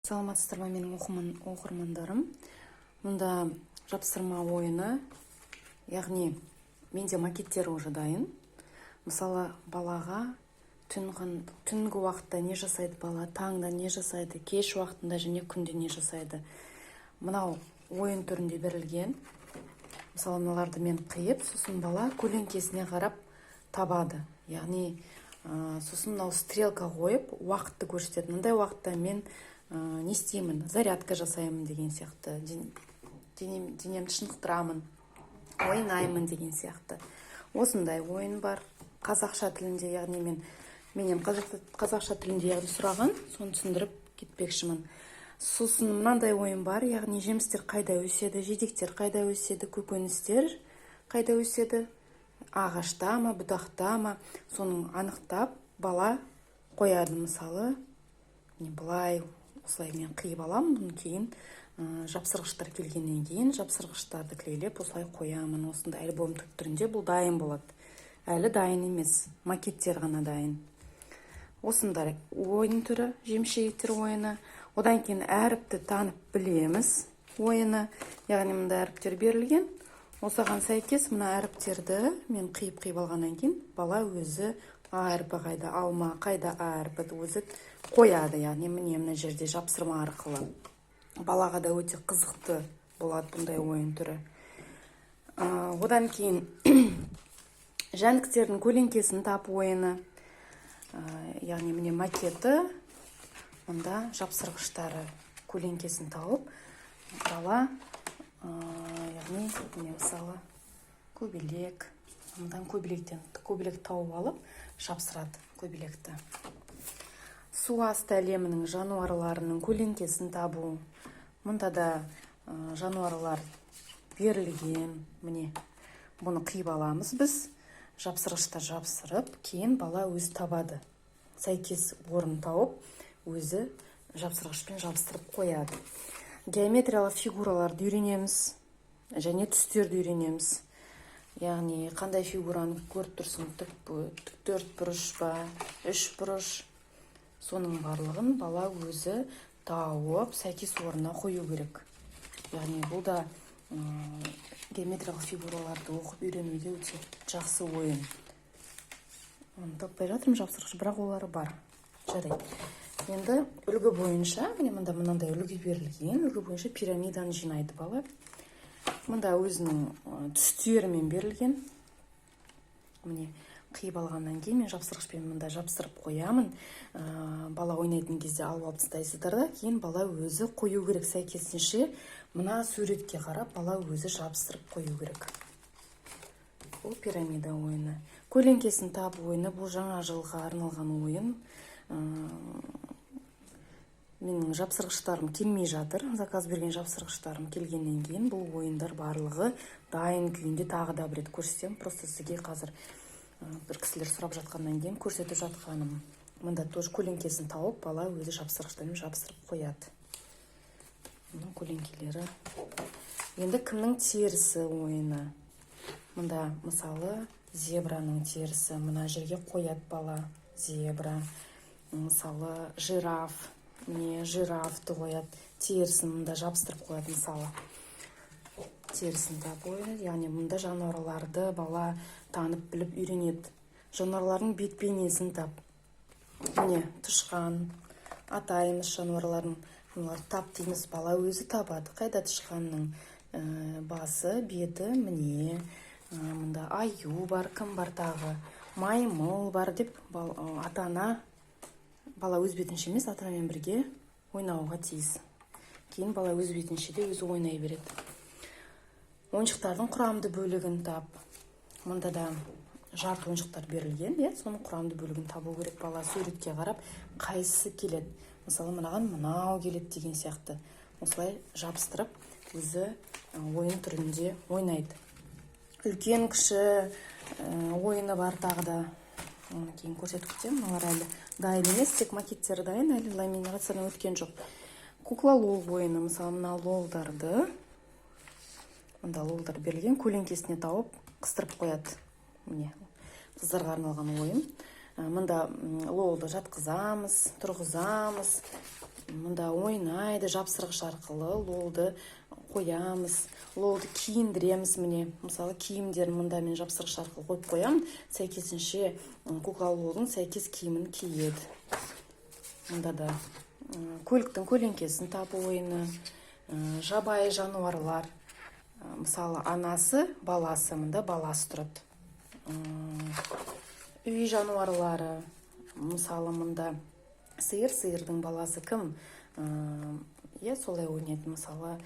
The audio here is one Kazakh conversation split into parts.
Саламатсыздар ма, менің оқырмандарым! Мұнда жапсырма ойыны, яғни менде макеттер уже дайын. Мысалы, балаға түнгі уақытта не жасайды бала, таңда не жасайды, кеш уақытында және күнде не жасайды, мынау ойын түрінде берілген. Мысалы, мыналарды мен қиып, сосын бала көлеңкесіне қарап табады, яғни сосын мынау стрелка қойып, уақытты көрсетеді. Мындай уақытта мен не істеймін? Зарядка жасаймын деген сияқты, денемді шынықтырамын, ойнаймын деген сияқты. Осындай ойын бар қазақша тілінде, яғни менен қазақша тілінде, яғни сұраған, соны түсіндіріп кетпекшімін. Сосын мынандай ойын бар, яғни жемістер қайда өседі, жидектер қайда өседі, көкөністер қайда өседі, ағашта ма, бұтақта ма, соның анықтап бала қояды. Мысалы, міне, былай, осылай мен қиып аламын бұны. Кейін жапсырғыштар келгеннен кейін жапсырғыштарды клейлеп, осылай қоямын. Осындай альбом түрінде бұл дайын болады. Әлі дайын емес, макеттер ғана дайын. Осындай ойын түрі, жеміс жидектер ойыны. Одан кейін әріпті танып білеміз ойыны, яғни мында әріптер берілген. Осыған сәйкес мына әріптерді мен қиып алғаннан кейін бала өзі а әрпі қайда, алма қайда, а әрпі өзі қояды, яғни міне, мына жерде жапсырма арқылы. Балаға да өте қызықты болады бұндай ойын түрі. Одан кейін жәндіктердің көлеңкесін тап ойыны. Яғни міне, макеті, мұнда жапсырғыштары, көлеңкесін тауып бала, яғни міне, мысалы, көбелек, мындан көбелектен көбелек тауып алып жапсырады көбелекті. Су асты әлемінің жануарларының көлеңкесін табу. Мұнда да жануарлар берілген. Міне, бұны қиып аламыз біз, жапсырғышта жапсырып, кейін бала өзі табады, сәйкес орын тауып, өзі жапсырғышпен жабыстырып қояды. Геометриялық фигураларды үйренеміз және түстерді үйренеміз, яғни қандай фигураны көріп тұрсың, тік төрт бұрыш па, үш бұрыш, соның барлығын бала өзі тауып, сәйкес орнына қою керек. Яғни бұл да геометриялық фигураларды оқып үйренуде өте жақсы ойын. Оны таппай жатырмын жапсырғыш, бірақ олары бар. Жарайды, енді үлгі бойынша, міне, мында мынандай үлгі берілген. Үлгі бойынша пирамиданы жинайды бала. Мында өзінің түстерімен берілген. Міне, қиып алғаннан кейін мен жапсырғышпен мында жапсырып қоямын. Бала ойнайтын кезде алып алып тастайсыздар да, кейін бала өзі қою керек. Сәйкесінше мына суретке қарап бала өзі жабыстырып қою керек. Бұл пирамида ойыны. Көлеңкесін тап ойыны. Бұл жаңа жылға арналған ойын. Менің жапсырғыштарым келмей жатыр. Заказ берген жапсырғыштарым келгеннен кейін бұл ойындар барлығы дайын күйінде тағы да бір рет көрсетемін. Просто сізге қазір бір кісілер сұрап жатқаннан кейін көрсетіп жатқаным. Мында тоже көлеңкесін тауып, бала өзі жапсырғыштармен жабыстырып қояды. Мұның көлеңкелері. Енді кімнің терісі ойыны. Мында, мысалы, зебраның терісі, мына жерге қояды бала зебра. Мысалы, жираф, міне, жирафты қояды, терісін мында жабыстырып қояды. Мысалы, терісін тап ойыны, яғни мұнда жануарларды бала танып біліп үйренеді. Жануарлардың бет бейнесін тап. Міне, тышқан атаймыз, жануарлардың мыналарды тап дейміз, бала өзі табады. Қайда тышқанның басы, беті? Міне, мында аю бар, кім бар тағы? Маймыл бар деп ата ана, бала өз бетінше емес, ата анамен бірге ойнауға тиіс. Кейін бала өз бетінше де өзі ойнай береді. Ойыншықтардың құрамды бөлігін тап. Мұнда да жарты ойыншықтар берілген, иә, соның құрамды бөлігін табу керек бала суретке қарап, қайсысы келеді. Мысалы, мынаған мынау келеді деген сияқты. Осылай жабыстырып, өзі ойын түрінде ойнайды. Үлкен кіші ойыны бар тағы да, оны кейін көрсетіп кетемін. Олар әлі дайын емес, тек макеттері дайын, әлі ламинациядан өткен жоқ. Кукла Лол ойыны. Мысалы, мына лолдарды, мында лолдар берілген, көлеңкесіне тауып қыстырып қояды. Міне, қыздарға арналған ойын. Мында лолды жатқызамыз, тұрғызамыз. Мында ойнайды, жапсырғыш арқылы Лолды қоямыз, Лолды киіндіреміз. Міне, мысалы, киімдерін мында мен жапсырғыш арқылы қойып қоямын, сәйкесінше кукла Лолдың сәйкес киімін киеді. Мында да көліктің көлеңкесін табу ойыны, жабайы жануарлар. Мысалы, анасы, баласы, мында баласы тұрады. Үй жануарлары, мысалы, мында сиыр, сиырдың баласы кім? Иә, солай ойнайды. Мысалы,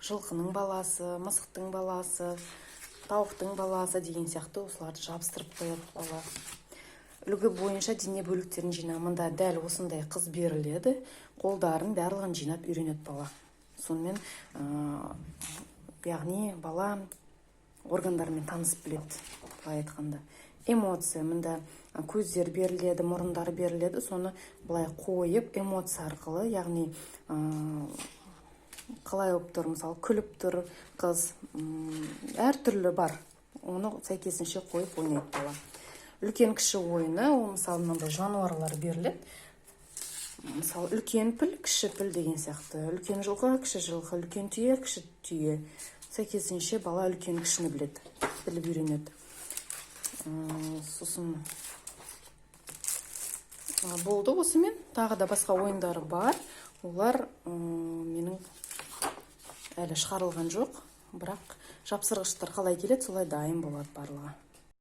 жылқының баласы, мысықтың баласы, тауықтың баласы деген сияқты, осыларды жабыстырып қояды бала. Үлгі бойынша дене бөліктерін жина. Мында дәл осындай қыз беріледі, қолдарын, барлығын жинап үйренеді бала. Сонымен, яғни бала органдарымен танысып біледі, былай айтқанда. Эмоция: мында көздер беріледі, мұрындар беріледі, соны былай қойып, эмоция арқылы, яғни қалай болып тұр, мысалы, күліп тұр қыз, әртүрлі бар, оны сәйкесінше қойып ойнайды бала. Үлкен кіші ойыны, ол, мысалы, мынандай жануарлар беріледі, мысалы, үлкен піл, кіші піл деген сияқты, үлкен жылқы, кіші жылқы, үлкен түйе, кіші түйе. Сәйкесінше бала үлкен кішіні біледі, біліп үйренеді. Сосын болды осымен. Тағы да басқа ойындары бар, олар менің әлі шығарылған жоқ, бірақ жапсырғыштар қалай келеді, солай дайын болады барлығы.